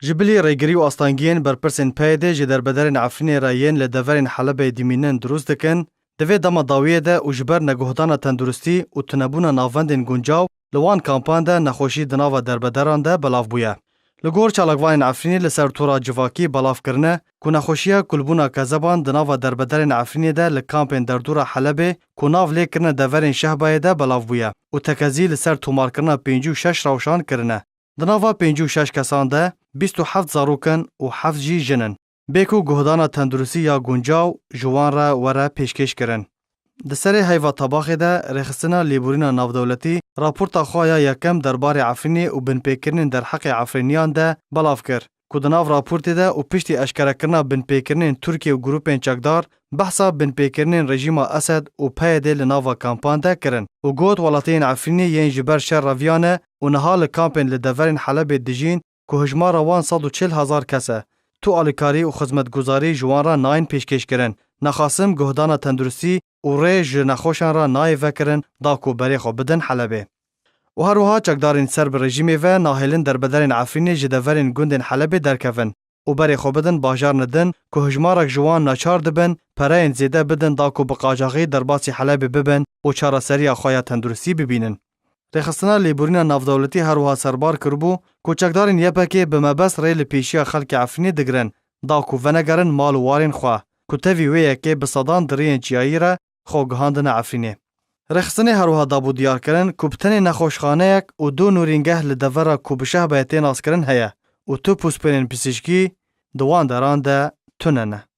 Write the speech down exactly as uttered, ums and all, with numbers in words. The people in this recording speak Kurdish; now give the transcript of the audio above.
Ji bilî rêgirî û astengiyên berpirsên P Y D'ê ji derbederên Efrînê re yên li deverên Helebê dimînin dirust dikin, di vê dema dawiyê de û ji ber neguhdana tenduristî û tunebûna navendên guncaw li wan kampan de nexweşî di nava derbederan de belav bûye. Li gor çalakvanên Efrînê li ser tora civakî belav kirine ku nexweşiya kulbûna kezeban di nava derbederên Efrînê de li kampên derdora Helebê ku nav lê kirine deverên Şehbayê de belav bûye û tekezî li ser tomarkirina pêncî û şeş rewşan kirine. Di nava pêncî û şeş kesan de bîst û heft zarok in û heft jî jin in. Bê ku guhdana tenduristî ya guncaw ji wan re were pêşkêş kirin. Di serê heyva tebaxê de rêxistina lêborîna navdewletî raporta xwe ya yekem derbarê Efrînê û binpêkirinên derheqê Efrîniyan de belav kir ku di nav raportê de û piştî eşkerekirina binpêkirinên Tirkiye û grûpên çekdar behsa binpêkirinên rejîma Esed û P Y D'ê li nava kampan de kirin û got welatiyên Efrînê yên ji ber şer reviyane û niha li kampên li deverên Helebê dijîn ku hijmara wan sed û çil hezar kes e, tu alîkarî û xizmetguzarî ji wan re nayên pêşkêşkirin. Nexasim guhdana tenduristî û rê ji nexweşan re nayê vekirin da ku berê xwe bidin Helebê. Û her wiha çekdarên ser bi rejîmê ve nahêlin derbederên Efrînê ji deverên gundên Helebê derkevin û berê xwe bidin bajarên din ku hijmarek ji wan neçar dibin pereyên zêde bidin da ku bi qajaxî derbasî Helebê bibin û çareseriya xwe ya tenduristî bibînin. Rêxistina Lêborîna Navdewletî her wiha serbar kiribû ku çekdarên Y P G bi mebest rê li pêşiya xelkê Efrînê digirin da ku venegerin mal û warên xwe, ku tevî wê yekê bi sedan di rêyên çiyayî re xwe gihandine Efrînê. Rêxistinê her wiha dabû diyarkirin ku bi tenê nexweşxaneyek û du nûrîngeh li devera ku bi Şehbayê tê naskirin heye û tu pûspênên pisîşkî di wan deran de tune ne.